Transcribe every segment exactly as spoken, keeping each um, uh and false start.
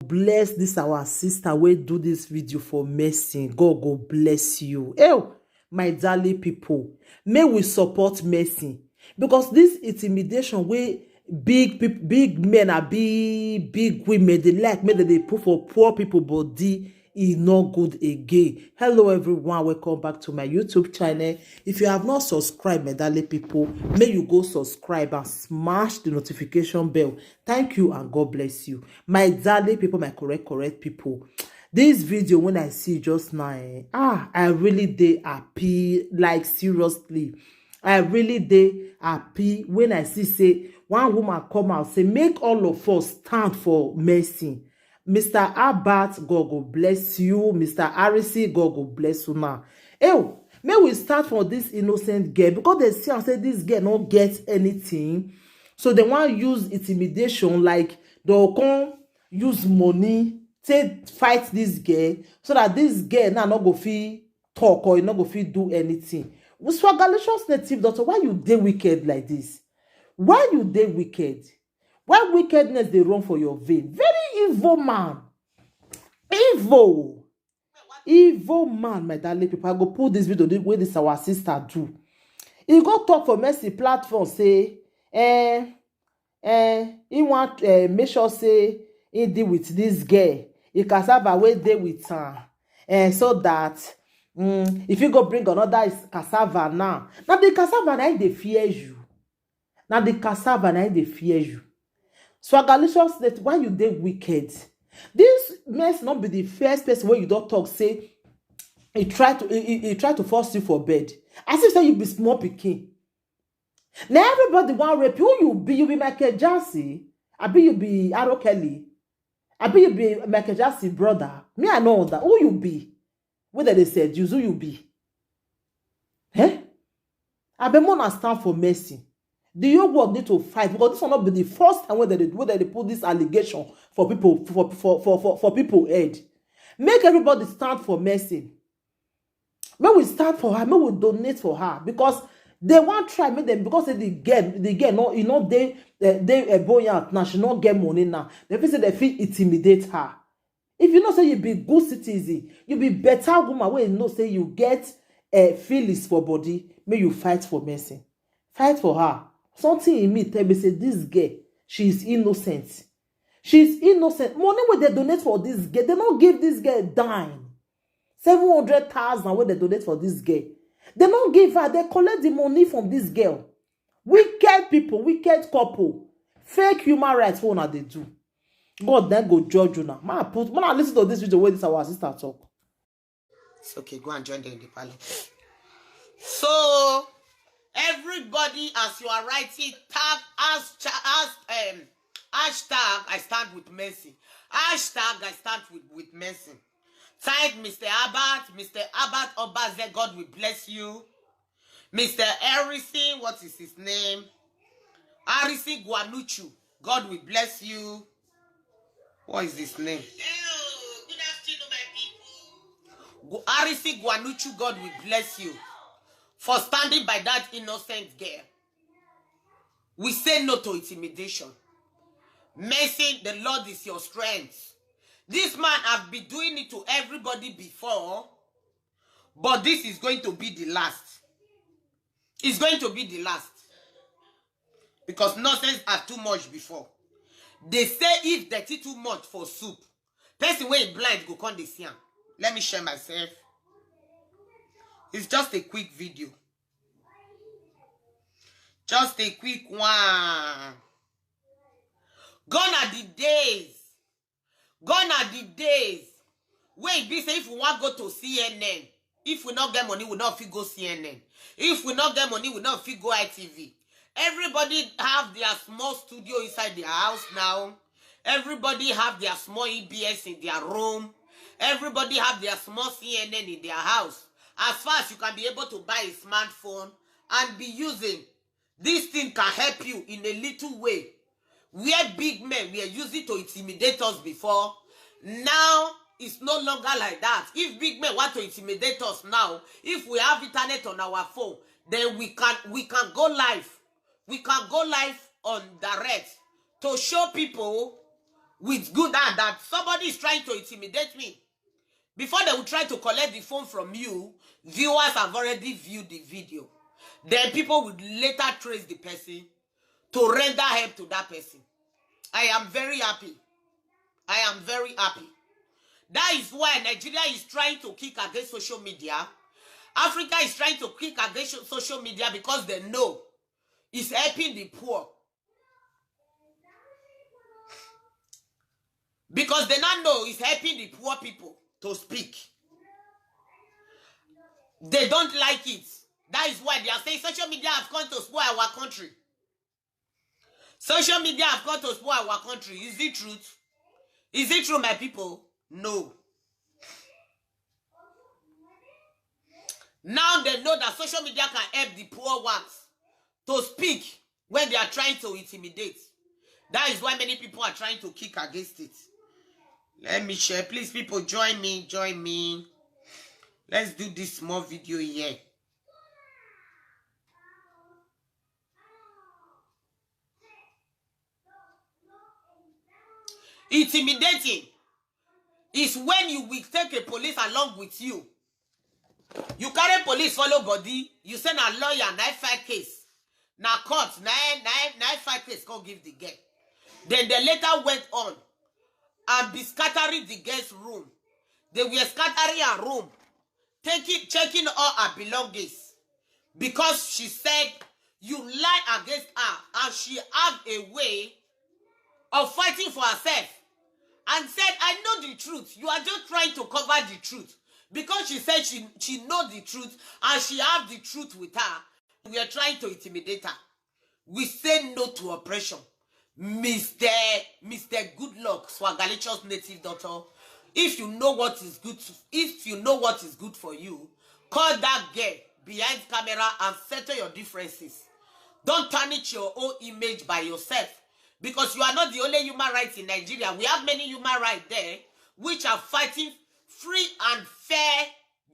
Bless this our sister wey do this video for Mercy. God go bless you. Ew, my darling people, may we support Mercy, because this intimidation wey big peop- big men abi big women dey like make dem dey put for poor people body, e no good again. Hello everyone, welcome back to my YouTube channel. If you have not subscribed, my darling people, may you go subscribe and smash the notification bell. Thank you and God bless you. My darling people, my correct, correct people. This video when I see just now, eh, ah, I really dey happy, like, seriously. I really dey happy when I see say one woman come out say make all of us stand for Mercy. Mister Albert, God go bless you. Mister Harrison, God go bless you now. Ew, may we start for this innocent girl, because they see and say this girl no get anything. So they want use intimidation, like they'll come use money to fight this girl, so that this girl now not go fit talk or e no go fit do anything. Swagalicious native daughter, why you dey wicked like this? Why you dey wicked? Why wickedness dey run for your vein? Very evil man. Evil. Evil man, my darling people. I go put this video the way this our sister do. He go talk for Mercy platform say, eh, eh, he want, eh, make sure say he deal with this girl. He cassava wey dey with her, eh, so that, mm, if he go bring another is- cassava now. Now the cassava now dey fear you. Now the cassava now dey fear you. Swagalicious, that why you dey wicked? This Mercy not be the first person where you don't talk say he try to he, he, he try to force you for bed. As if say you be small pikin. Now everybody want rape you. You be you be Michael Jackson. I be you be R. Kelly. I be you be Michael Jackson brother. Me I know that. Who you be? Whether they seduce who you be. Eh? I be more stand for Mercy. The your work need to fight, because this will not be the first time where they where they put this allegation for people for for for for, for people head. Make everybody stand for Mercy. May we stand for her, may we donate for her, because they want try make them, because say the girl the girl no e no dey, eh, dey, eh, buoyant now, she no get money now. They feel say they fit intimidate her. If you know say you be good citizen, you be better woman wey you know say you get, eh, feelings for body, may you fight for Mercy. Fight for her. Something in me tell me say this girl, she is innocent. She is innocent. Money wey they donate for this girl, they no give this girl dime. Seven hundred thousand wey they donate for this girl, they no give her. They collect the money from this girl. Wicked people, wicked couple, fake human rights wey una dey do. God then go judge una. Man, put man, listen to this video where this our sister talk. It's okay, go and join them in the parlor. So, everybody, as you are writing, tag as as um hashtag I stand with Mercy. Hashtag I stand with, with Mercy. Tag Mister Albert, Mister Albert Obaze, God will bless you. Mister Harrison, what is his name? Harrison Guanuchu, God will bless you. What is his name? Hello, good afternoon, my people. Harrison Guanuchu, God will bless you for standing by that innocent girl. We say no to intimidation. Mercy, the Lord is your strength. This man have been doing it to everybody before, but this is going to be the last. It's going to be the last. Because nonsense are too much before. They say if dirty too much for soup, person wey blind go come dey see am. Let me share myself. It's just a quick video. Just a quick one. Gone are the days. Gone are the days wey e be say if we wan go to C N N, if we no get money, we no fit go C N N. If we no get money, we no fit go I T V. Everybody have their small studio inside their house now. Everybody have their small E B S in their room. Everybody have their small C N N in their house. As far as you can be able to buy a smartphone and be using, this thing can help you in a little way. Where big men were using to intimidate us before, now it's no longer like that. If big men want to intimidate us now, if we have internet on our phone, then we can we can go live. We can go live on direct to show people with good hand that somebody is trying to intimidate me. Before they will try to collect the phone from you, viewers have already viewed the video. Then people will later trace the person to render help to that person. I am very happy. I am very happy. That is why Nigeria is trying to kick against social media. Africa is trying to kick against social media because they know it's helping the poor. Because they now know it's helping the poor people to speak. They don't like it. That is why they are saying social media have come to spoil our country. Social media have come to spoil our country. Is it truth? Is it true, my people? No. Now they know that social media can help the poor ones to speak when they are trying to intimidate. That is why many people are trying to kick against it. Let me share. Please, people, join me. Join me. Let's do this small video here. Intimidating is when you will take a police along with you. You carry police follow body, you say na lawyer, na fight case, na court, na na na fight case, come give the girl. Then they later went on and be scattering the girl's room. They were scattering her room, taking, checking all her belongings, because she said you lie against her, and she have a way of fighting for herself and said, "I know the truth. You are just trying to cover the truth." Because she said she, she know the truth and she have the truth with her, we are trying to intimidate her. We say no to oppression. Mister Mister Good Luck, Swagalicious native daughter, if you know what is good to, if you know what is good for you, call that girl behind camera and settle your differences. Don't tarnish your own image by yourself, because you are not the only human rights in Nigeria. We have many human rights there which are fighting free and fair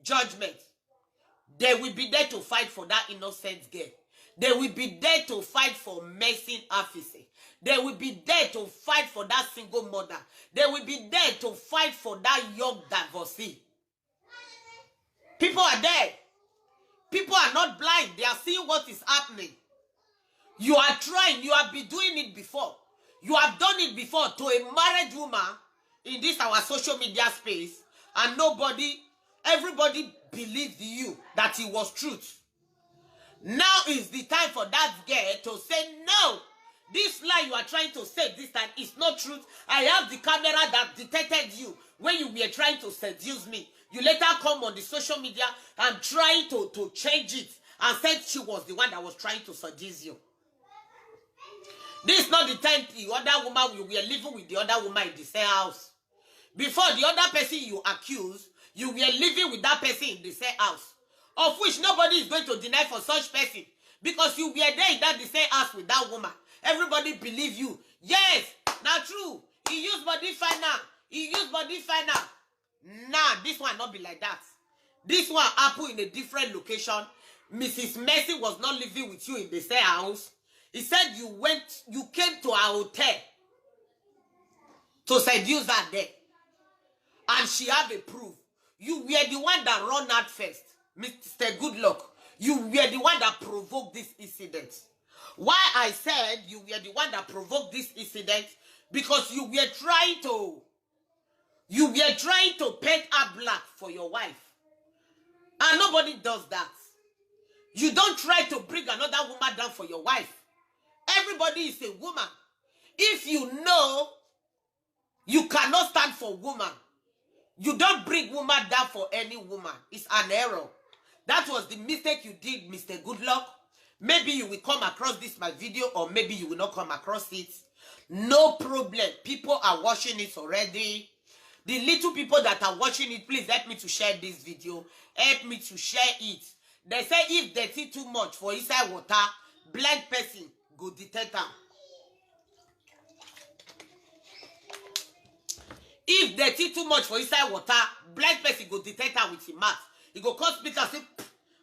judgment. They will be there to fight for that innocent girl. They will be there to fight for Mercy Afise. They will be there to fight for that single mother. They will be there to fight for that young divorcee. People are there. People are not blind. They are seeing what is happening. You are trying. You have been doing it before. You have done it before to a married woman in this our social media space, and nobody, everybody believed you that it was truth. Now is the time for that girl to say, "No, this lie you are trying to say this time is not truth. I have the camera that detected you when you were trying to seduce me. You later come on the social media and trying to, to change it and said she was the one that was trying to seduce you." This is not the time the other woman, you were living with the other woman in the same house. Before, the other person you accuse, you were living with that person in the same house, of which nobody is going to deny for such person, because you were there in that the same house with that woman. Everybody believe you. Yes, na true. He use body find am. He use body find am. Nah, this one not be like that. This one happen in a different location. Missus Mercy was not living with you in the same house. He said you went, you came to her hotel to seduce her there. And she have a proof. You were the one that run out first, Mister Good Luck. You were the one that provoked this incident. Why I said you were the one that provoked this incident? Because you were trying to, you were trying to paint her black for your wife. And nobody does that. You don't try to bring another woman down for your wife. Everybody is a woman. If you know you cannot stand for woman, you don't bring woman down for any woman. It's an error. That was the mistake you did, Mister Good Luck. Maybe you will come across this my video, or maybe you will not come across it. No problem. People are watching it already. The little people that are watching it, please help me to share this video. Help me to share it. They say if dirty too much for inside water, blind person go detect am. If dirty too much for inside water, blind person go detect am with him mouth. He go come speak and say,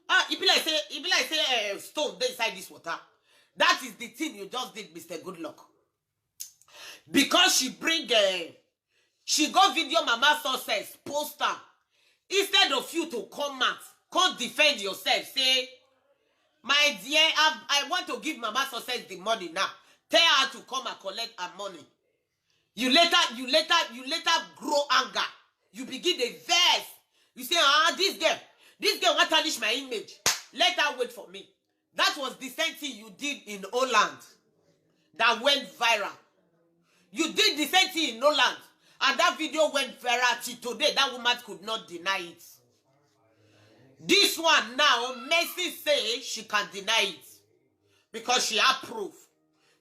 "Ah, e be like say, e be like say, eh, stone dey inside this water." That is the thing you just did, Mister Good Luck. Because she bring, eh, she go video Mama Success, post am. Instead of you to come out, come defend yourself, say, "My dear, I, I want to give Mama Success the money now. Tell her to come and collect her money." You later, you later, you later grow anger. You begin to vex. You say, "Ah, this girl, this girl want tarnish my image. Let her wait for me." That was the same thing you did in Holland that went viral. You did the same thing in Holland, and that video went viral till today. That woman could not deny it. This one now, Mercy say she can deny it because she have proof.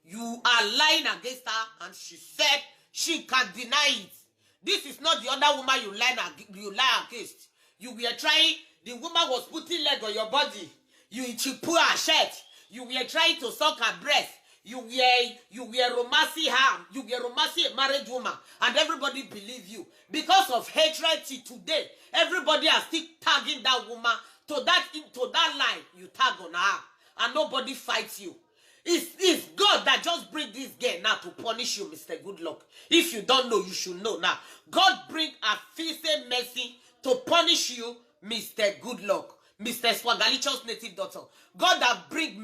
You are lying against her, and she said she can deny it. This is not the other woman you lie ag-, you lie against. You were trying. The woman was putting leg on your body. You, she pull her shirt. You were trying to suck her breast. You were, you were romancing her. You were romancing a married woman, and everybody believe you. Because of hatred till today, everybody are still tagging that woman to that, to that line you tag on her, and nobody fights you. It's, it's God that just bring this girl now to punish you, Mister Good Luck. If you don't know, you should know now. God bring a fierce Mercy to punish you, Mister Good Luck, Mister Swagalicious native daughter. God that bring